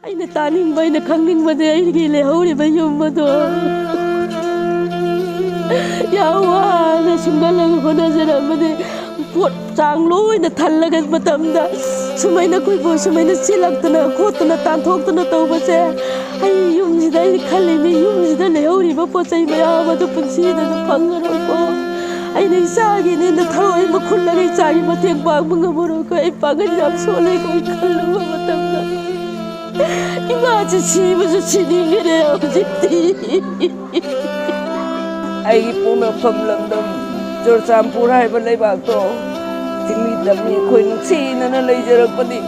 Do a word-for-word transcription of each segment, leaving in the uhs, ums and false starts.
ꯑꯩꯅ ꯇꯥꯅꯤꯡꯕ, ꯑꯩꯅ ꯈꯪꯅꯤꯡꯕꯗꯤ ꯑꯩꯒꯤ ꯂꯩꯍꯧꯔꯤꯕ ꯌꯨꯝ ꯑꯗꯣ ꯌꯥꯝ ꯋꯥꯅ ꯁꯨꯡꯒꯜꯂꯒ ꯍꯣꯠꯅꯖꯔꯝꯕꯅꯤ꯫ ꯄꯣꯠ ꯆꯥꯡ ꯂꯣꯏꯅ ꯊꯜꯂꯒ ꯃꯇꯝꯗ ꯁꯨꯃꯥꯏꯅ ꯑꯩꯈꯣꯏꯕꯨ ꯁꯨꯃꯥꯏꯅ ꯆꯦꯜꯂꯛꯇꯅ ꯈꯣꯠꯇꯅ ꯇꯥꯟꯊꯣꯛꯇꯅ ꯇꯧꯕꯁꯦ, ꯑꯩ ꯌꯨꯝꯁꯤꯗ ꯑꯩꯅ ꯈꯜꯂꯤꯅꯤ, ꯌꯨꯝꯁꯤꯗ ꯂꯩꯍꯧꯔꯤꯕ ꯄꯣꯠ ꯆꯩ ꯃꯌꯥꯝ ꯑꯗꯨ ꯄꯨꯟꯁꯤꯗꯁꯨ ꯐꯪꯉꯔꯣꯏꯀꯣ꯫ ꯑꯩꯅ ꯏꯆꯥꯒꯤꯅꯦꯅ ꯊꯋꯥꯏ ꯑꯃ ꯈꯨꯜꯂꯒ ꯏꯆꯥꯒꯤ ꯃꯇꯦꯡ ꯄꯥꯡꯕ ꯉꯝꯃꯔꯣꯏꯀꯣ꯫ ꯑꯩ ꯄꯥꯡꯒꯜ ꯌꯥꯝ ꯁꯣꯜꯂꯦꯀꯣ꯫ ꯑꯩ ꯈꯜꯂꯨꯕ ꯃꯇꯝꯗ ꯏꯃꯥꯁꯦ ꯁꯤꯕꯁꯨ ꯁꯤꯅꯤꯡꯈ꯭ꯔꯦ ꯍꯧꯖꯤꯛꯇꯤ꯫ ꯑꯩꯒꯤ ꯄꯣꯛꯅꯐꯝ ꯂꯝꯗꯝ ꯆꯨꯔꯆꯥꯟꯄꯨꯔ ꯍꯥꯏꯕ ꯂꯩꯕꯥꯛꯇꯣ ꯆꯤꯡꯃꯤ ꯇꯝꯃꯤ ꯑꯩꯈꯣꯏ ꯅꯨꯡꯁꯤꯅꯅ ꯂꯩꯖꯔꯛꯄꯅꯤ꯫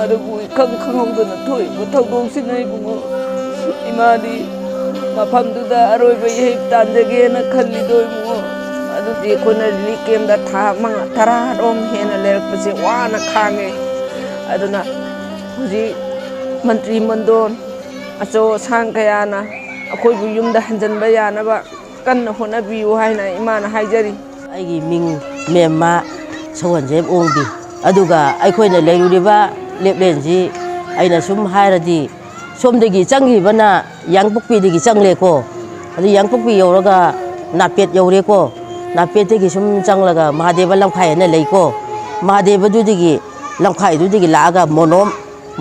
ꯑꯗꯨꯕꯨ ꯏꯈꯪ ꯈꯪꯍꯧꯗꯅ ꯊꯣꯛꯏꯕ ꯊꯧꯗꯣꯛꯁꯤꯅ ꯏꯕꯨꯡꯉꯣ, ꯏꯃꯥꯗꯤ ꯃꯐꯝꯗꯨꯗ ꯑꯔꯣꯏꯕ ꯏꯍꯩ ꯇꯥꯟꯖꯒꯦꯅ ꯈꯜꯂꯤꯗꯣ ꯏꯕꯨꯡꯉꯣ꯫ ꯑꯗꯨꯗꯤ ꯑꯩꯈꯣꯏꯅ ꯔꯤꯂꯤꯐ ꯀꯦꯝꯗ ꯊꯥ ꯃꯉꯥ ꯇꯔꯥꯔꯣꯝ ꯍꯦꯟꯅ ꯂꯩꯔꯛꯄꯁꯦ ꯋꯥꯅ ꯈꯥꯡꯉꯦ꯫ ꯑꯗꯨꯅ ꯍꯧꯖꯤꯛ ꯃꯟꯇ꯭ꯔꯤ ꯃꯟꯗꯣꯟ ꯑꯆꯧ ꯑꯁꯥꯡ ꯀꯌꯥꯅ ꯑꯩꯈꯣꯏꯕꯨ ꯌꯨꯝꯗ ꯍꯟꯖꯤꯟꯕ ꯌꯥꯅꯕ ꯀꯟꯅ ꯍꯣꯠꯅꯕꯤꯌꯨ ꯍꯥꯏꯅ ꯏꯃꯥꯅ ꯍꯥꯏꯖꯔꯤ꯫ ꯑꯩꯒꯤ ꯃꯤꯡ ꯃꯦꯝꯃ ꯁꯒꯣꯜꯁꯦꯝ ꯑꯣꯡꯕꯤ꯫ ꯑꯗꯨꯒ ꯑꯩꯈꯣꯏꯅ ꯂꯩꯔꯨꯔꯤꯕ ꯂꯦꯞꯂꯦꯟꯁꯤ ꯑꯩꯅ ꯁꯨꯝ ꯍꯥꯏꯔꯗꯤ, ꯁꯣꯝꯗꯒꯤ ꯆꯪꯈꯤꯕꯅ ꯌꯥꯡꯄꯣꯛꯄꯤꯗꯒꯤ ꯆꯪꯂꯦꯀꯣ꯫ ꯑꯗꯨ ꯌꯥꯡꯄꯣꯛꯄꯤ ꯌꯧꯔꯒ ꯅꯥꯄꯦꯠ ꯌꯧꯔꯦꯀꯣ꯫ ꯅꯥꯄꯦꯠꯇꯒꯤ ꯁꯨꯝ ꯆꯪꯂꯒ ꯃꯍꯥꯗꯦꯕ ꯂꯝꯈꯥꯏ ꯍꯥꯏꯅ ꯂꯩꯀꯣ꯫ ꯃꯍꯥꯗꯦꯕꯗꯨꯗꯒꯤ, ꯂꯝꯈꯥꯏꯗꯨꯗꯒꯤ ꯂꯥꯛꯑꯒ ꯃꯣꯅꯣꯝ,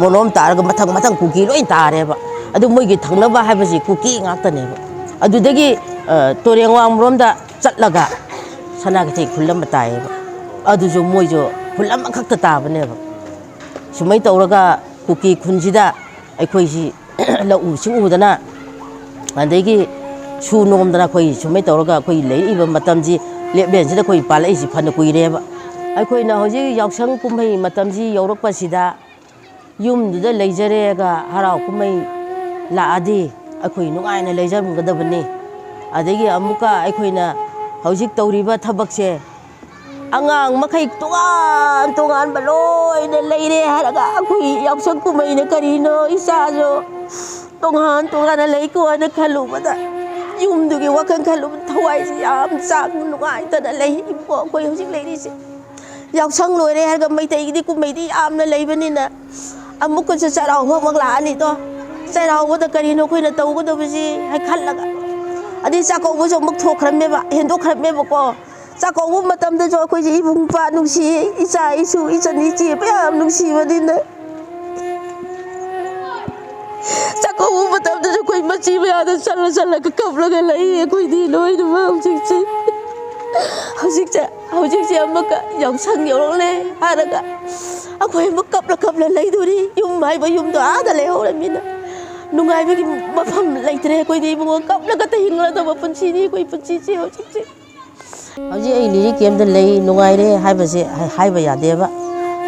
ꯃꯣꯅꯣꯝ ꯇꯥꯔꯒ ꯃꯊꯪ ꯃꯊꯪ ꯀꯨꯀꯤ ꯂꯣꯏ ꯇꯥꯔꯦꯕ꯫ ꯑꯗꯨ ꯃꯣꯏꯒꯤ ꯊꯪꯅꯕ ꯍꯥꯏꯕꯁꯤ ꯀꯨꯀꯤ ꯉꯥꯛꯇꯅꯦꯕ꯫ ꯑꯗꯨꯗꯒꯤ, ꯑ, ꯇꯣꯔꯦꯡ ꯋꯥꯡꯃꯔꯣꯝꯗ ꯆꯠꯂꯒ ꯁꯅꯥ ꯀꯩꯊꯦꯜ ꯈꯨꯜ ꯑꯃ ꯇꯥꯏꯌꯦꯕ꯫ ꯑꯗꯨꯁꯨ ꯃꯣꯏꯁꯨ ꯈꯨꯜ ꯑꯃꯈꯛꯇ ꯇꯥꯕꯅꯦꯕ꯫ ꯁꯨꯃꯥꯏꯅ ꯇꯧꯔꯒ ꯀꯨꯀꯤ ꯈꯨꯟꯁꯤꯗ ꯑꯩꯈꯣꯏꯁꯤ ꯂꯧꯎ ꯁꯤꯡꯎꯗꯅ, ꯑꯗꯒꯤ ꯁꯨ ꯅꯣꯝꯗꯅ ꯑꯩꯈꯣꯏ ꯁꯨꯃꯥꯏꯅ ꯇꯧꯔꯒ ꯑꯩꯈꯣꯏ ꯂꯩꯔꯛꯏꯕ ꯃꯇꯝꯁꯤ, ꯂꯦꯞꯂꯦꯟꯁꯤꯗ ꯑꯩꯈꯣꯏ ꯄꯥꯜꯂꯛꯏꯁꯤ ꯐꯅ ꯀꯨꯏꯔꯦꯕ꯫ ꯑꯩꯈꯣꯏꯅ ꯍꯧꯖꯤꯛ ꯌꯥꯎꯁꯪ ꯀꯨꯝꯍꯩ ꯃꯇꯝꯁꯤ ꯌꯧꯔꯛꯄꯁꯤꯗ ꯌꯨꯝꯗꯨꯗ ꯂꯩꯖꯔꯦꯒ ꯍꯔꯥꯎ ꯀꯨꯝꯍꯩ ꯂꯥꯛꯑꯗꯤ ꯑꯩꯈꯣꯏ ꯅꯨꯡꯉꯥꯏꯅ ꯂꯩꯖꯔꯝꯒꯗꯕꯅꯤ꯫ ꯑꯗꯒꯤ ꯑꯃꯨꯛꯀ ꯑꯩꯈꯣꯏꯅ ꯍꯧꯖꯤꯛ ꯇꯧꯔꯤꯕ ꯊꯕꯛꯁꯦ, ꯑꯉꯥꯡ ꯃꯈꯩ ꯇꯣꯉꯥꯟ ꯇꯣꯉꯥꯟꯕ ꯂꯣꯏꯅ ꯂꯩꯔꯦ ꯍꯥꯏꯔꯒ ꯑꯩꯈꯣꯏ ꯌꯥꯎꯁꯪ ꯀꯨꯝꯍꯩꯅ ꯀꯔꯤꯅꯣ, ꯏꯆꯥꯁꯨ ꯇꯣꯉꯥꯟ ꯇꯣꯉꯥꯟꯅ ꯂꯩꯀꯣ ꯍꯥꯏꯅ ꯈꯜꯂꯨꯕꯗ ꯌꯨꯝꯗꯨꯒꯤ ꯋꯥꯈꯜ ꯈꯜꯂꯨꯕꯗ ꯊꯋꯥꯏꯁꯤ ꯌꯥꯝ ꯆꯥꯛꯅ ꯅꯨꯡꯉꯥꯏꯇꯅ ꯂꯩ꯫ ꯏꯕꯨꯡꯉꯣ, ꯑꯩꯈꯣꯏ ꯍꯧꯖꯤꯛ ꯂꯩꯔꯤꯁꯦ ꯌꯥꯎꯁꯪ ꯂꯣꯏꯔꯦ ꯍꯥꯏꯔꯒ ꯃꯩꯇꯩꯒꯤꯗꯤ ꯀꯨꯝꯍꯩꯗꯤ ꯌꯥꯝꯅ ꯂꯩꯕꯅꯤꯅ ꯑꯃꯨꯛꯀꯁꯨ ꯆꯩꯔꯥꯎꯕ ꯑꯃꯨꯛ ꯂꯥꯛꯑꯅꯤꯗꯣ꯫ ꯆꯩꯔꯥꯎꯕꯗ ꯀꯔꯤꯅꯣ ꯑꯩꯈꯣꯏꯅ ꯇꯧꯒꯗꯕꯁꯤ ꯍꯥꯏ ꯈꯜꯂꯒ, ꯑꯗꯩ ꯆꯥꯛꯀꯧꯕꯁꯨ ꯑꯃꯨꯛ ꯊꯣꯛꯈ꯭ꯔꯝꯃꯦꯕ, ꯍꯦꯟꯗꯣꯛꯈ꯭ꯔꯝꯃꯦꯕꯀꯣ꯫ ꯆꯥꯛꯀꯧꯕ ꯃꯇꯝꯗꯁꯨ ꯑꯩꯈꯣꯏꯁꯦ ꯏꯕꯨꯡ ꯏꯄ꯭ꯋꯥ ꯅꯨꯡꯁꯤꯌꯦ, ꯏꯆꯥ ꯏꯁꯨ ꯏꯆꯟ ꯏꯆꯦ ꯃꯌꯥꯝ ꯅꯨꯡꯁꯤꯕꯅꯤꯅ, ꯆꯥꯛꯀꯧꯕ ꯃꯇꯝꯗꯁꯨ ꯑꯩꯈꯣꯏ ꯃꯆꯤ ꯃꯌꯥꯗ ꯆꯠꯂ ꯆꯠꯂꯒ ꯀꯞꯂꯒ ꯂꯩꯌꯦ ꯑꯩꯈꯣꯏꯗꯤ ꯂꯣꯏꯅꯃꯛ ꯍꯧꯖꯤꯛꯁꯦ꯫ ꯍꯧꯖꯤꯛꯁꯦ, ꯍꯧꯖꯤꯛꯁꯦ ꯑꯃꯨꯛꯀ ꯌꯥꯎꯁꯪ ꯌꯧꯔꯛꯂꯦ ꯍꯥꯏꯔꯒ ꯑꯩꯈꯣꯏ ꯑꯃꯨꯛ ꯀꯞꯂ ꯀꯞꯂ ꯂꯩꯗꯣꯔꯤ꯫ ꯌꯨꯝ ꯍꯥꯏꯕ ꯌꯨꯝꯗꯣ ꯑꯥꯗ ꯂꯩꯍꯧꯔꯃꯤꯅ ꯅꯨꯡꯉꯥꯏꯕꯒꯤ ꯃꯐꯝ ꯂꯩꯇ꯭ꯔꯦ ꯑꯩꯈꯣꯏꯗꯤ ꯏꯕꯨꯡꯉꯣ꯫ ꯀꯞꯂꯒꯇ ꯍꯤꯡꯂꯗꯧꯕ ꯄꯨꯟꯁꯤꯅꯤ ꯑꯩꯈꯣꯏ ꯄꯨꯟꯁꯤꯁꯦ ꯍꯧꯖꯤꯛꯁꯦ꯫ ꯍꯧꯖꯤꯛ ꯑꯩ ꯂꯤꯔꯤ ꯀꯦꯝꯗ ꯂꯩ, ꯅꯨꯡꯉꯥꯏꯔꯦ ꯍꯥꯏꯕꯁꯦ ꯍꯥꯏ-, ꯍꯥꯏꯕ ꯌꯥꯗꯦꯕ꯫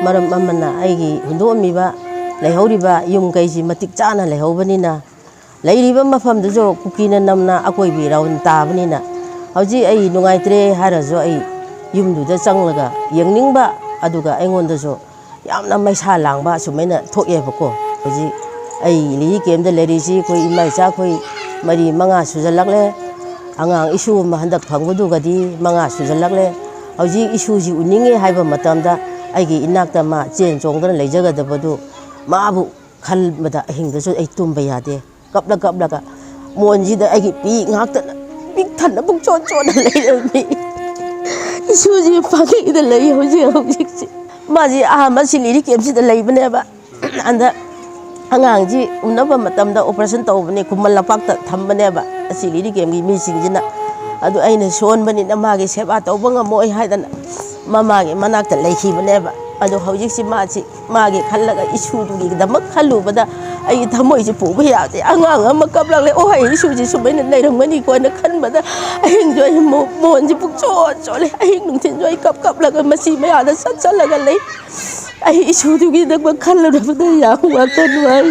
ꯃꯔꯝ ꯑꯃꯅ ꯑꯩꯒꯤ ꯍꯨꯟꯗꯣꯛꯑꯝꯃꯤꯕ, ꯂꯩꯍꯧꯔꯤꯕ ꯌꯨꯝ ꯀꯩꯁꯤ ꯃꯇꯤꯛ ꯆꯥꯅ ꯂꯩꯍꯧꯕꯅꯤꯅ, ꯂꯩꯔꯤꯕ ꯃꯐꯝꯗꯨꯁꯨ ꯀꯨꯀꯤꯅ ꯅꯝꯅ ꯑꯀꯣꯏꯕꯤ ꯔꯥꯎꯟ ꯇꯥꯕꯅꯤꯅ, ꯍꯧꯖꯤꯛ ꯑꯩ ꯅꯨꯡꯉꯥꯏꯇ꯭ꯔꯦ ꯍꯥꯏꯔꯁꯨ ꯑꯩ ꯌꯨꯝꯗꯨꯗ ꯆꯪꯂꯒ ꯌꯦꯡꯅꯤꯡꯕ, ꯑꯗꯨꯒ ꯑꯩꯉꯣꯟꯗꯁꯨ ꯌꯥꯝꯅ ꯃꯩꯁꯥ ꯂꯥꯡꯕ ꯁꯨꯃꯥꯏꯅ ꯊꯣꯛꯑꯦꯕꯀꯣ꯫ ꯍꯧꯖꯤꯛ ꯑꯩ ꯂꯤꯔꯤ ꯀꯦꯝꯗ ꯂꯩꯔꯤꯁꯤ ꯑꯩꯈꯣꯏ ꯏꯃꯥ ꯏꯆꯥ ꯑꯩꯈꯣꯏ ꯃꯔꯤ ꯃꯉꯥ ꯁꯨꯖꯜꯂꯛꯂꯦ꯫ ꯑꯉꯥꯡ ꯏꯁꯨ ꯑꯃ ꯍꯟꯗꯛ ꯐꯪꯕꯗꯨꯒꯗꯤ ꯃꯉꯥ ꯁꯨꯖꯜꯂꯛꯂꯦ꯫ ꯍꯧꯖꯤꯛ ꯏꯁꯨꯁꯤ ꯎꯅꯤꯡꯉꯦ ꯍꯥꯏꯕ ꯃꯇꯝꯗ ꯑꯩꯒꯤ ꯏꯅꯥꯛꯇ ꯃꯥ ꯆꯦꯟ ꯆꯣꯡꯗꯅ ꯂꯩꯖꯒꯗꯕꯗꯨ, ꯃꯥꯕꯨ ꯈꯟꯕꯗ ꯑꯍꯤꯡꯗꯁꯨ ꯑꯩ ꯇꯨꯝꯕ ꯌꯥꯗꯦ꯫ ꯀꯞꯂ ꯀꯞꯂꯒ ꯃꯣꯟꯁꯤꯗ ꯑꯩꯒꯤ ꯄꯤ ꯉꯥꯛꯇꯅ ꯄꯤꯛ ꯊꯟꯅ ꯄꯨꯡꯆꯣꯟ ꯆꯣꯟꯅ ꯂꯩꯔꯝꯃꯤ꯫ ꯏꯁꯨꯁꯤ ꯐꯥꯒꯤꯗ ꯂꯩ ꯍꯧꯖꯤꯛ ꯍꯧꯖꯤꯛꯁꯤ꯫ ꯃꯥꯁꯤ ꯑꯍꯥꯟꯕ ꯁꯤ ꯂꯤꯔꯤ ꯀꯦꯝꯁꯤꯗ ꯂꯩꯕꯅꯦꯕ꯫ ꯑꯗ ꯑꯉꯥꯡꯁꯤ ꯎꯅꯕ ꯃꯇꯝꯗ ꯑꯣꯄꯔꯦꯁꯟ ꯇꯧꯕꯅꯦ, ꯈꯨꯃꯟ ꯂꯝꯄꯥꯛꯇ ꯊꯝꯕꯅꯦꯕ ꯑꯁꯤ ꯂꯤꯔꯤ ꯀꯦꯝꯒꯤ ꯃꯤꯁꯤꯡꯁꯤꯅ꯫ ꯑꯗꯨ ꯑꯩꯅ ꯁꯣꯟꯕꯅꯤꯅ ꯃꯥꯒꯤ ꯁꯦꯕꯥ ꯇꯧꯕ ꯉꯝꯃꯣꯏ ꯍꯥꯏꯗꯅ ꯃꯃꯥꯒꯤ ꯃꯅꯥꯛꯇ ꯂꯩꯈꯤꯕꯅꯦꯕ꯫ ꯑꯗꯣ ꯍꯧꯖꯤꯛꯁꯤ ꯃꯥꯁꯤ ꯃꯥꯒꯤ ꯈꯜꯂꯒ, ꯏꯁꯨꯗꯨꯒꯤꯗꯃꯛ ꯈꯜꯂꯨꯕꯗ ꯑꯩꯒꯤ ꯊꯃꯣꯏꯁꯦ ꯄꯨꯕ ꯌꯥꯗꯦ꯫ ꯑꯉꯥꯡ ꯑꯃ ꯀꯞꯂꯛꯂꯦ, "ꯑꯣ, ꯑꯩ ꯏꯁꯨꯁꯤ ꯁꯨꯃꯥꯏꯅ ꯂꯩꯔꯝꯒꯅꯤꯀꯣꯅ" ꯈꯟꯕꯗ ꯑꯍꯤꯡꯁꯨ ꯑꯩ ꯃꯣ-, ꯃꯣꯟꯁꯤ ꯄꯨꯡꯆꯣꯠ ꯆꯣꯠꯂꯦ꯫ ꯑꯍꯤꯡ ꯅꯨꯡꯊꯤꯜꯁꯨ ꯑꯩ ꯀꯞ ꯀꯞꯂꯒ ꯃꯆꯤ ꯃꯌꯥꯗ ꯆꯠ ꯆꯠꯂꯒ ꯂꯩ꯫ ꯑꯩ ꯏꯁꯨꯗꯨꯒꯤꯗꯃꯛ ꯈꯜꯂꯨꯔꯕꯗ ꯌꯥꯝ ꯋꯥꯈꯜ ꯋꯥꯏ꯫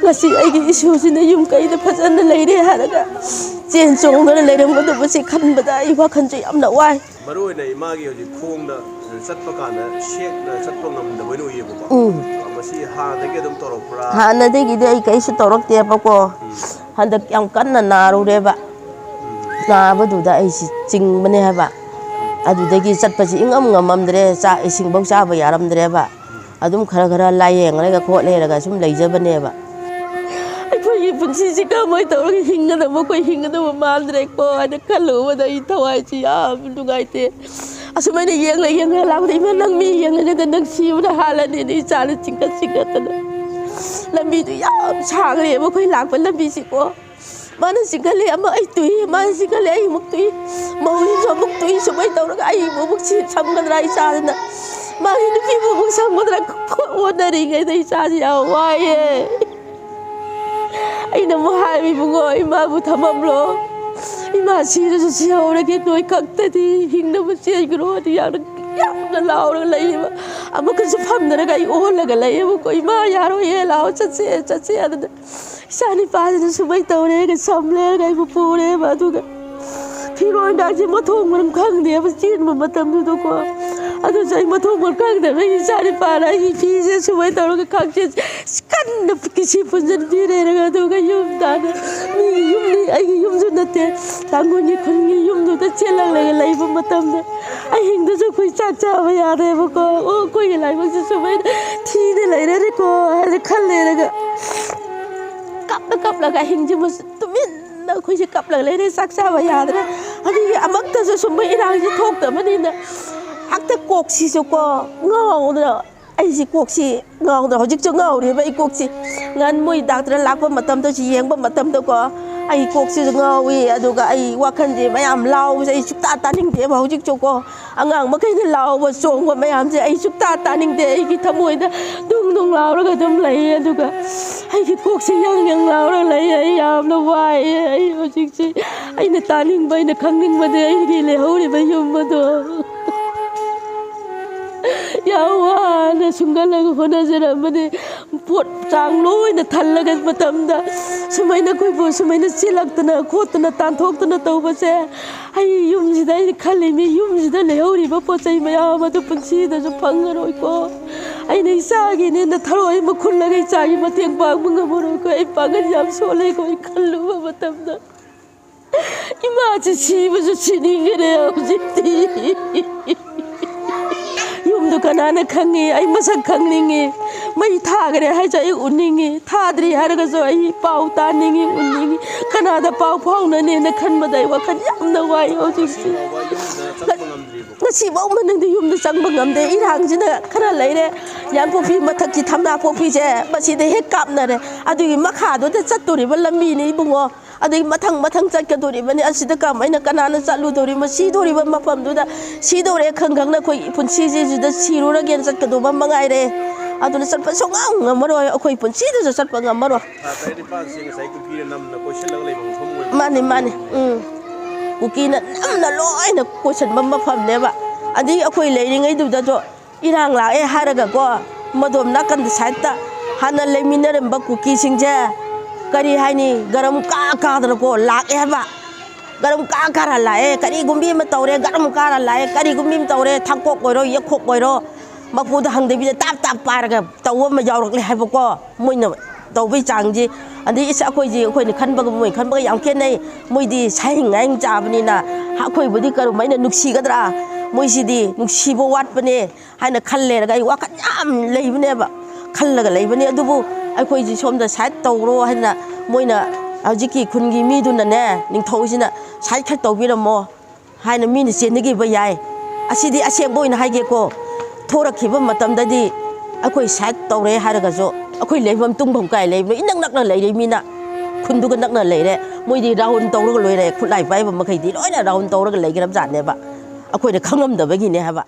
ꯉꯁꯤ ꯑꯩꯒꯤ ꯏꯁꯨꯁꯤꯅ ꯌꯨꯝ ꯀꯩꯗ ꯐꯖꯅ ꯂꯩꯔꯦ ꯍꯥꯏꯔꯒ ꯆꯦꯟ ꯆꯣꯡꯗꯅ ꯂꯩꯔꯝꯒꯗꯕꯁꯦ ꯈꯟꯕꯗ ꯑꯩ ꯋꯥꯈꯜꯁꯦ ꯌꯥꯝꯅ ꯋꯥꯏ꯫ ꯃꯔꯨ ꯑꯣꯏꯅ ꯏꯃꯥꯒꯤ ꯍꯧꯖꯤꯛ ꯈꯣꯡꯗ ꯆꯠꯄ ꯀꯥꯟꯗ ꯁꯦꯛꯅ ꯆꯠꯄ ꯉꯝꯗꯕ ꯑꯣꯏꯅ ꯎꯏꯌꯦꯕꯀꯣ꯫ ꯎꯝ꯫ ꯃꯁꯤ ꯍꯥꯟꯅꯗꯒꯤ ꯑꯗꯨꯝ ꯇꯧꯔꯛꯄ꯭ꯔꯥ? ꯍꯥꯟꯅꯗꯒꯤꯗꯤ ꯑꯩ ꯀꯩꯁꯨ ꯇꯧꯔꯛꯇꯦꯕꯀꯣ꯫ ꯎꯝ꯫ ꯍꯟꯗꯛ ꯌꯥꯝ ꯀꯟꯅ ꯅꯥꯔꯨꯔꯦꯕ꯫ ꯎꯝ꯫ ꯅꯥꯕꯗꯨꯗ ꯑꯩꯁꯤ ꯆꯤꯡꯕꯅꯦ ꯍꯥꯏꯕ꯫ ꯑꯗꯨꯗꯒꯤ ꯆꯠꯄꯁꯤ ꯏꯉꯝ ꯉꯝꯃꯝꯗ꯭ꯔꯦ, ꯆꯥꯛ ꯏꯁꯤꯡꯐꯧ ꯆꯥꯕ ꯌꯥꯔꯝꯗ꯭ꯔꯦꯕ꯫ ꯎꯝ꯫ ꯑꯗꯨꯝ ꯈꯔ ꯈꯔ ꯂꯥꯏꯌꯦꯡꯂꯒ ꯈꯣꯠꯂꯦꯔꯒ ꯁꯨꯝ ꯂꯩꯖꯕꯅꯦꯕ꯫ ꯑꯩꯈꯣꯏꯒꯤ ꯄꯨꯟꯁꯤꯁꯤ ꯀꯃꯥꯏꯅ ꯇꯧꯔꯒ ꯍꯤꯡꯒꯗꯕ, ꯑꯩꯈꯣꯏ ꯍꯤꯡꯒꯗꯕ ꯃꯥꯟꯗ꯭ꯔꯦꯀꯣ ꯍꯥꯏꯅ ꯈꯜꯂꯨꯕꯗ ꯑꯩ ꯊꯋꯥꯏꯁꯤ ꯌꯥꯝ ꯅꯨꯡꯉꯥꯏꯇꯦ꯫ ꯑꯁꯨꯃꯥꯏꯅ ꯌꯦꯡꯂ ꯌꯦꯡꯂ ꯂꯥꯛꯄꯗ, "ꯏꯃꯥ, ꯅꯪ ꯃꯤ ꯌꯦꯡꯂꯒꯗ ꯅꯪ ꯁꯤꯕꯅ ꯍꯥꯜꯂꯅꯤꯅ" ꯏꯆꯥꯅ ꯆꯤꯡꯈꯠ ꯆꯤꯡꯈꯠꯇꯅ꯫ ꯂꯝꯕꯤꯗꯨ ꯌꯥꯝ ꯁꯥꯡꯂꯦꯕ ꯑꯩꯈꯣꯏ ꯂꯥꯛꯄ ꯂꯝꯕꯤꯁꯤꯀꯣ꯫ ꯃꯥꯅ ꯆꯤꯡꯈꯠꯂꯦ ꯑꯃ ꯑꯩ ꯇꯨꯏ, ꯃꯥꯅ ꯆꯤꯡꯈꯠꯂꯦ ꯑꯩ ꯑꯃꯨꯛ ꯇꯨꯏ, ꯃꯧꯁꯤꯁꯨ ꯑꯃꯨꯛ ꯇꯨꯏ꯫ ꯁꯨꯃꯥꯏꯅ ꯇꯧꯔꯒ ꯑꯩꯕꯨ ꯑꯃꯨꯛ ꯁꯤ ꯁꯝꯒꯗ꯭ꯔꯥ ꯏꯆꯥꯗꯨꯅ, ꯃꯥꯒꯤ ꯅꯨꯄꯤꯕꯨ ꯑꯃꯨꯛ ꯁꯝꯒꯗ꯭ꯔꯥ ꯍꯣꯠꯅꯔꯤꯉꯩꯗ ꯏꯆꯥꯁꯤ ꯌꯥꯝ ꯋꯥꯏꯌꯦ꯫ ꯑꯩꯅ ꯑꯃꯨꯛ ꯍꯥꯏꯕ, "ꯏꯕꯨꯡꯉꯣ, ꯏꯃꯥꯕꯨ ꯊꯝꯃꯝꯂꯣ, ꯏꯃꯥ ꯁꯤꯔꯁꯨ ꯁꯤꯍꯧꯔꯒꯦ, ꯅꯣꯏ ꯈꯛꯇꯗꯤ ꯍꯤꯡꯅꯕ ꯆꯦꯟꯈ꯭ꯔꯣ" ꯑꯗꯨ ꯌꯥꯝꯅ, ꯌꯥꯝꯅ ꯂꯥꯎꯔꯒ ꯂꯩꯌꯦꯕ꯫ ꯑꯃꯨꯛꯀꯁꯨ ꯐꯝꯅꯔꯒ ꯑꯩ ꯑꯣꯜꯂꯒ ꯂꯩꯌꯦꯕꯀꯣ꯫ "ꯏꯃꯥ, ꯌꯥꯔꯣꯏꯌꯦ, ꯂꯥꯛꯑꯣ, ꯆꯠꯁꯦ, ꯆꯠꯁꯦ" ꯑꯗꯨꯅ ꯏꯆꯥ ꯅꯤꯄꯥꯁꯤꯅ ꯁꯨꯃꯥꯏꯅ ꯇꯧꯔꯦꯒ ꯁꯝꯂꯦꯒ ꯑꯩꯕꯨ ꯄꯨꯔꯦꯕ꯫ ꯑꯗꯨꯒ ꯐꯤꯔꯣꯟꯒꯁꯦ ꯃꯊꯣꯡ ꯃꯔꯝ ꯈꯪꯗꯦꯕ ꯆꯦꯟꯕ ꯃꯇꯝꯗꯨꯗꯀꯣ꯫ ꯑꯗꯨꯁꯨ ꯑꯩ ꯃꯊꯣꯡ ꯃꯔꯝ ꯈꯪꯗꯕꯒꯤ ꯏꯆꯥ ꯅꯤꯄꯥꯅ ꯑꯩꯒꯤ ꯐꯤꯁꯦ ꯁꯨꯃꯥꯏꯅ ꯇꯧꯔꯒ ꯈꯥꯛꯆꯦꯟ ꯀꯟꯅ ꯀꯤꯁꯤ ꯄꯨꯟꯁꯤꯟꯕꯤ ꯂꯩꯔꯒ, ꯑꯗꯨꯒ ꯌꯨꯝ ꯇꯥꯅ ꯃꯤꯒꯤ ꯌꯨꯝꯅꯤ, ꯑꯩꯒꯤ ꯌꯨꯝꯁꯨ ꯅꯠꯇꯦ, ꯇꯥꯡꯒꯣꯜꯒꯤ ꯈꯨꯟꯒꯤ ꯌꯨꯝꯗꯨꯗ ꯆꯦꯜꯂꯛꯂꯒ ꯂꯩꯕ ꯃꯇꯝꯗ ꯑꯍꯤꯡꯗꯁꯨ ꯑꯩꯈꯣꯏ ꯆꯥꯛ ꯆꯥꯕ ꯌꯥꯗꯦꯕꯀꯣ꯫ "ꯑꯣ, ꯑꯩꯈꯣꯏꯒꯤ ꯂꯥꯏꯕꯛꯁꯦ ꯁꯨꯃꯥꯏꯅ ꯊꯤꯅ ꯂꯩꯔꯦꯀꯣ" ꯍꯥꯏꯅ ꯈꯜꯂꯦꯔꯒ ꯀꯞꯂ ꯀꯞꯂꯒ ꯑꯍꯤꯡꯁꯤꯃ ꯇꯨꯃꯤꯟꯅ ꯑꯩꯈꯣꯏꯁꯦ ꯀꯞꯂꯒ ꯂꯩꯔꯦ, ꯆꯥꯛ ꯆꯥꯕ ꯌꯥꯗ꯭ꯔꯦ꯫ ꯑꯗꯒꯤ ꯑꯃꯛꯇꯁꯨ ꯁꯨꯝꯕ ꯏꯔꯥꯡꯁꯤ ꯊꯣꯛꯇꯕꯅꯤꯅ ꯍꯦꯛꯇ ꯀꯣꯛꯁꯤꯁꯨꯀꯣ ꯉꯥꯎꯗꯅ, ꯑꯩꯁꯤ ꯀꯣꯛꯁꯤ ꯉꯥꯎꯗꯅ ꯍꯧꯖꯤꯛꯁꯨ ꯉꯥꯎꯔꯤꯕ ꯑꯩ ꯀꯣꯛꯁꯤ꯫ ꯉꯍꯥꯟ ꯃꯣꯏ ꯗꯥꯛꯇꯔ ꯂꯥꯛꯄ ꯃꯇꯝꯗꯁꯨ, ꯌꯦꯡꯕ ꯃꯇꯝꯗꯀꯣ, ꯑꯩ ꯀꯣꯛꯁꯤꯁꯨ ꯉꯥꯎꯏ꯫ ꯑꯗꯨꯒ ꯑꯩ ꯋꯥꯈꯜꯁꯦ ꯃꯌꯥꯝ ꯂꯥꯎꯕꯁꯦ ꯑꯩ ꯁꯨꯛꯇꯥ ꯇꯥꯅꯤꯡꯗꯦꯕ ꯍꯧꯖꯤꯛꯁꯨꯀꯣ꯫ ꯑꯉꯥꯡ ꯃꯈꯩꯅ ꯂꯥꯎꯕ ꯆꯣꯡꯕ ꯃꯌꯥꯝꯁꯦ ꯑꯩ ꯁꯨꯛꯇꯥ ꯇꯥꯅꯤꯡꯗꯦ꯫ ꯑꯩꯒꯤ ꯊꯃꯣꯏꯗ ꯗꯨꯡ ꯗꯨꯡ ꯂꯥꯎꯔꯒ ꯑꯗꯨꯝ ꯂꯩꯌꯦ꯫ ꯑꯗꯨꯒ ꯑꯩꯒꯤ ꯀꯣꯛꯁꯦ ꯌꯪ ꯌꯪ ꯂꯥꯎꯔꯒ ꯂꯩꯌꯦ꯫ ꯑꯩ ꯌꯥꯝꯅ ꯋꯥꯏꯌꯦ꯫ ꯑꯩ ꯍꯧꯖꯤꯛꯁꯦ, ꯑꯩꯅ ꯇꯥꯅꯤꯡꯕ, ꯑꯩꯅ ꯈꯪꯅꯤꯡꯕꯗꯤ ꯑꯩꯒꯤ ꯂꯩꯍꯧꯔꯤꯕ ꯌꯨꯝ ꯑꯗꯣ ꯌꯥꯝ ꯋꯥꯅ ꯁꯨꯡꯒꯠꯂꯒ ꯍꯣꯠꯅꯖꯔꯝꯕꯅꯤ꯫ ꯄꯣꯠ ꯆꯥꯡ ꯂꯣꯏꯅ ꯊꯜꯂꯒ ꯃꯇꯝꯗ ꯁꯨꯃꯥꯏꯅ ꯑꯩꯈꯣꯏꯕꯨ ꯁꯨꯃꯥꯏꯅ ꯆꯦꯜꯂꯛꯇꯅ ꯈꯣꯠꯇꯅ ꯇꯥꯟꯊꯣꯛꯇꯅ ꯇꯧꯕꯁꯦ, ꯑꯩ ꯌꯨꯝꯁꯤꯗ, ꯑꯩꯅ ꯈꯜꯂꯤꯃꯤ, ꯌꯨꯝꯁꯤꯗ ꯂꯩꯍꯧꯔꯤꯕ ꯄꯣꯠ ꯆꯩ ꯃꯌꯥꯝ ꯑꯗꯨ ꯄꯨꯟꯁꯤꯗꯁꯨ ꯐꯪꯉꯔꯣꯏꯀꯣ꯫ ꯑꯩꯅ ꯏꯆꯥꯒꯤꯅꯦꯅ ꯊꯔꯣꯏ ꯑꯃ ꯈꯨꯜꯂꯒ ꯏꯆꯥꯒꯤ ꯃꯇꯦꯡ ꯄꯥꯡꯕ ꯉꯝꯃꯔꯣꯏꯀꯣ꯫ ꯑꯩ ꯄꯥꯡꯒꯜ ꯌꯥꯝ ꯁꯣꯜꯂꯦꯀꯣ꯫ ꯑꯩ ꯈꯜꯂꯨꯕ ꯃꯇꯝꯗ ꯏꯃꯥꯁꯤ ꯁꯤꯕꯁꯨ ꯁꯤꯅꯤꯡꯈ꯭ꯔꯦ ꯍꯧꯖꯤꯛꯇꯤ꯫ ꯌꯨꯝ ꯑꯗꯨ ꯀꯅꯥꯅ ꯈꯪꯉꯤ? ꯑꯩ ꯃꯁꯛ ꯈꯪꯅꯤꯡꯉꯤ꯫ ꯃꯩ ꯊꯥꯈ꯭ꯔꯦ ꯍꯥꯏꯁꯨ ꯑꯩ ꯎꯅꯤꯡꯉꯤ, ꯊꯥꯗ꯭ꯔꯤ ꯍꯥꯏꯔꯒꯁꯨ ꯑꯩ ꯄꯥꯎ ꯇꯥꯅꯤꯡꯉꯤ, ꯎꯅꯤꯡꯉꯤ꯫ ꯀꯅꯥꯗ ꯄꯥꯎ ꯐꯥꯎꯅꯅꯦꯅ ꯈꯟꯕꯗ ꯑꯩ ꯋꯥꯈꯜ ꯌꯥꯝꯅ ꯋꯥꯏ ꯍꯧꯖꯤꯛꯁꯦ꯫ ꯉꯁꯤꯐꯥꯎ ꯃꯅꯨꯡꯗ ꯌꯨꯝꯗ ꯆꯪꯕ ꯉꯝꯗꯦ꯫ ꯏꯔꯥꯡꯁꯤꯅ ꯈꯔ ꯂꯩꯔꯦ꯫ ꯌꯥꯡꯄꯣꯛꯄꯤ ꯃꯊꯛꯀꯤ ꯊꯝꯅꯥ ꯄꯣꯛꯄꯤꯁꯦ, ꯃꯁꯤꯗ ꯍꯦꯛ ꯀꯥꯞꯅꯔꯦ꯫ ꯑꯗꯨꯒꯤ ꯃꯈꯥꯗꯨꯗ ꯆꯠꯇꯣꯔꯤꯕ ꯂꯝꯕꯤꯅꯤ ꯏꯕꯨꯡꯉꯣ꯫ ꯑꯗꯩ ꯃꯊꯪ ꯃꯊꯪ ꯆꯠꯀꯗꯣꯔꯤꯕꯅꯤ꯫ ꯑꯁꯤꯗ ꯀꯃꯥꯏꯅ, ꯀꯅꯥꯅ ꯆꯠꯂꯨꯗꯣꯔꯤꯕ? ꯁꯤꯗꯣꯔꯤꯕ ꯃꯐꯝꯗꯨꯗ ꯁꯤꯗꯣꯔꯦ ꯈꯪ ꯈꯪꯅ ꯑꯩꯈꯣꯏ ꯄꯨꯟꯁꯤꯁꯤꯗ ꯁꯤꯔꯨꯔꯒꯦꯅ ꯆꯠꯀꯗꯧꯕ ꯃꯉꯥꯏꯔꯦ꯫ ꯑꯗꯨꯅ ꯆꯠꯄ ꯁꯨꯡꯉꯝ ꯉꯝꯃꯔꯣꯏ, ꯑꯩꯈꯣꯏ ꯄꯨꯟꯁꯤꯗꯁꯨ ꯆꯠꯄ ꯉꯝꯃꯔꯣꯏ꯫ ꯊꯥ ꯇꯔꯦꯠ ꯅꯤꯄꯥꯜꯁꯦ ꯉꯁꯥꯏ ꯀꯨꯀꯤꯅ ꯅꯝꯅ ꯀꯣꯏꯁꯤꯜꯂꯒ ꯂꯩꯕ ꯃꯐꯝ ꯑꯣꯏꯕ꯫ ꯃꯥꯅꯤ, ꯃꯥꯅꯤ꯫ ꯎꯝ꯫ ꯀꯨꯀꯤꯅ ꯅꯝꯅ ꯂꯣꯏꯅ ꯀꯣꯏꯁꯤꯟꯕ ꯃꯐꯝꯅꯦꯕ꯫ ꯑꯗꯩ ꯑꯩꯈꯣꯏ ꯂꯩꯔꯤꯉꯩꯗꯨꯗꯁꯨ ꯏꯔꯥꯡ ꯂꯥꯛꯑꯦ ꯍꯥꯏꯔꯒꯀꯣ, ꯃꯗꯣꯝ ꯅꯥꯀꯟꯗ ꯁꯥꯏꯠꯇ ꯍꯥꯟꯅ ꯂꯩꯃꯤꯟꯅꯔꯝꯕ ꯀꯨꯀꯤꯁꯤꯡꯁꯦ, ꯀꯔꯤ ꯍꯥꯏꯅꯤ, ꯒꯔꯝ ꯀꯥ ꯀꯥꯗꯅꯀꯣ ꯂꯥꯛꯑꯦ ꯍꯥꯏꯕ꯫ ꯒꯔꯝ ꯀꯥ ꯀꯥꯔ ꯂꯥꯛꯑꯦ, ꯀꯔꯤꯒꯨꯝꯕꯤ ꯑꯃ ꯇꯧꯔꯦ, ꯒꯔꯝ ꯀꯥꯔ ꯂꯥꯛꯑꯦ, ꯀꯔꯤꯒꯨꯝꯕꯤ ꯑꯃ ꯇꯧꯔꯦ, ꯊꯥꯡꯀꯣꯛ ꯑꯣꯏꯔꯣ, ꯌꯦꯛꯈꯣꯛ ꯑꯣꯏꯔꯣ, ꯃꯄꯨꯗ ꯍꯪꯗꯕꯤꯗ ꯇꯥꯞ ꯇꯥꯞ ꯄꯥꯏꯔꯒ ꯇꯧꯕ ꯑꯃ ꯌꯥꯎꯔꯛꯂꯦ ꯍꯥꯏꯕꯀꯣ꯫ ꯃꯣꯏꯅ ꯇꯧꯕꯒꯤ ꯆꯥꯡꯁꯤ, ꯑꯗꯩ ꯏꯁ, ꯑꯩꯈꯣꯏꯁꯤ, ꯑꯩꯈꯣꯏꯅ ꯈꯟꯕꯒ ꯃꯣꯏ ꯈꯟꯕꯒ ꯌꯥꯝ ꯈꯦꯠꯅꯩ꯫ ꯃꯣꯏꯗꯤ ꯁꯥꯍꯤꯡ ꯉꯥꯍꯤꯡ ꯆꯥꯕꯅꯤꯅ ꯑꯩꯈꯣꯏꯕꯨꯗꯤ ꯀꯔꯝꯍꯥꯏꯅ ꯅꯨꯡꯁꯤꯒꯗ꯭ꯔꯥ? ꯃꯣꯏꯁꯤꯗꯤ ꯅꯨꯡꯁꯤꯕ ꯋꯥꯠꯄꯅꯦ ꯍꯥꯏꯅ ꯈꯜꯂꯦꯔꯒ ꯑꯩ ꯋꯥꯈꯜ ꯌꯥꯝ ꯂꯩꯕꯅꯦꯕ, ꯈꯜꯂꯒ ꯂꯩꯕꯅꯦ꯫ ꯑꯗꯨꯕꯨ ꯑꯩꯈꯣꯏꯁꯤ ꯁꯣꯝꯗ ꯁꯥꯏꯠ ꯇꯧꯔꯣ ꯍꯥꯏꯅ ꯃꯣꯏꯅ, ꯍꯧꯖꯤꯛꯀꯤ ꯈꯨꯟꯒꯤ ꯃꯤꯗꯨꯅꯅꯦ, ꯅꯤꯡꯊꯧꯁꯤꯅ ꯁꯥꯏꯠ ꯈꯔ ꯇꯧꯕꯤꯔꯝꯃꯣ ꯍꯥꯏꯅ ꯃꯤꯅ ꯆꯦꯟꯅꯈꯤꯕ ꯌꯥꯏ꯫ ꯑꯁꯤꯗꯤ ꯑꯁꯦꯡꯕ ꯑꯣꯏꯅ ꯍꯥꯏꯒꯦꯀꯣ, ꯊꯣꯔꯛꯈꯤꯕ ꯃꯇꯝꯗꯗꯤ ꯑꯩꯈꯣꯏ ꯁꯥꯏꯠ ꯇꯧꯔꯦ ꯍꯥꯏꯔꯒꯁꯨ ꯑꯩꯈꯣꯏ ꯂꯩꯐꯝ ꯇꯨꯝꯐꯝ ꯀꯥꯏ ꯂꯩꯕꯅꯣ? ꯏꯅꯛ ꯅꯛꯅ ꯂꯩꯔꯦ, ꯃꯤꯅ ꯈꯨꯟꯗꯨꯒ ꯅꯛꯅ ꯂꯩꯔꯦ꯫ ꯃꯣꯏꯗꯤ ꯔꯥꯎꯟ ꯇꯧꯔꯒ ꯂꯣꯏꯔꯦ, ꯈꯨꯠꯂꯥꯏ ꯄꯥꯏꯕ ꯃꯈꯩꯗꯤ ꯂꯣꯏꯅ ꯔꯥꯎꯟ ꯇꯧꯔꯒ ꯂꯩꯈ꯭ꯔꯕ ꯖꯥꯠꯅꯦꯕ꯫ ꯑꯩꯈꯣꯏꯅ ꯈꯪꯉꯝꯗꯕꯒꯤꯅꯦ ꯍꯥꯏꯕ꯫